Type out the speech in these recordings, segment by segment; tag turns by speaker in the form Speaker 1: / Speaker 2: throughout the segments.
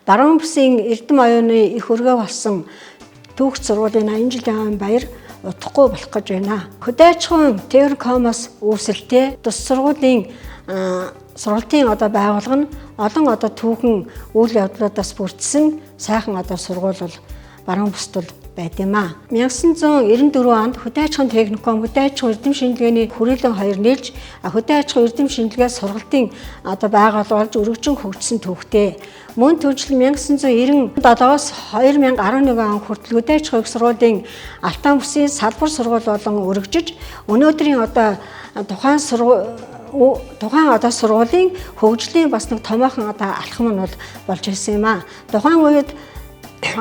Speaker 1: Баруун бүсийн эрдэм оюуны их өргөө болсон түүх сургуулийн 80 жилийн баяр удахгүй болох гэж байна. Хөдөө аж ахуйн техникумоос үүсэлтэй тус сургуулийн сургалтын одоо байгууллага нь олон одоо түүхэн үйл явдлуудаас бүрдсэн сайхан одоо сургууль бол баруун бүст бол байд юм аа. 1994 онд хөдөө аж ахуйн техникум, хөдөө аж ахуйн эрдэм шинжилгээний хүрээлэн хоёр нийлж хөдөө аж ахуйн эрдэм шинжилгээ сургалтын одоо байгууллага болж өргөжин хөгжсөн түүхтэй. Мөн түүнчлэн 1997-оос 2011 он хүртэл хөдөө аж ахуйн их сургуулийн Алтан бүсийн салбар сургууль болон өргөжиж өнөөдрийн одоо тухайн сургууль тухайн одоо сургуулийн хөгжлийн бас нэг томоохон одоо алхам нь бол болж ирсэн юм аа. Тухайн үед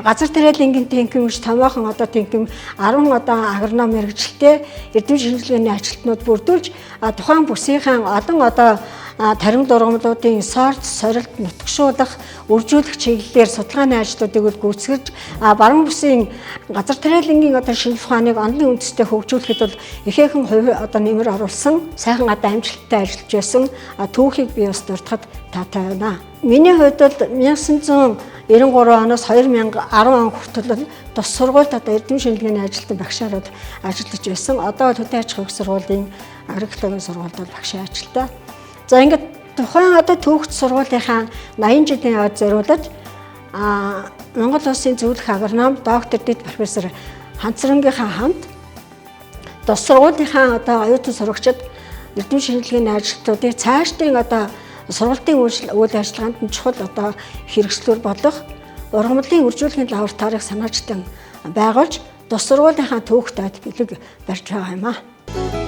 Speaker 1: газар тариалангийн тэнхим гэж томоохон одоо тэнхим 10 одоо агроном мэргэжилтэй эрдэм шинжилгээний ажилтнууд бүрдүүлж тухайн бүсийнхээ олон одоо тарим дургамлуудын сорт, сорилт, нутагшуулах, үржүүлэх чиглэлээр судалгааны ажлуудыг үл гүйцэтгэж баруун бүсийн газар тариалангийн одоо шинжлэх ухааныг онлын үндэстэй хөгжүүлэхэд бол ихээхэн хувь одоо нэмэр оруулсан, сайхан одоо амжилттай ажиллаж байсан түүхийг би бас дурдахад таатай байна. Миний хувьд бол 1993 оноос 2010 он хүртэл тус сургуульд одоо эрдэм шинжилгээний ажилтан багшаар бол ажиллаж байсан. Одоо хөдөө аж ахуйн сургуулийн агроэкологийн сургуульд бол багшийн ажилтаа. За ингээд тухайн одоо түүхт сургуулийнхаа 80 жилийн яваад зориулж Монгол улсын зөвлөх агроном доктор дэд профессор Ханцрангийнхаа хамт тус сургуулийнхаа одоо оюутан сурагчид эрдэм шинжилгээний ажилтнуудыг цаашдын одоо сургалтын үйл ажиллагаанд нь чухал одоо хэрэгслүүр болох ургамлын үржүүлэхийн лабораторийг санаачтан байгуулж тус сургуулийнхаа түүхтэд бэлэг барьж байгаа юм аа.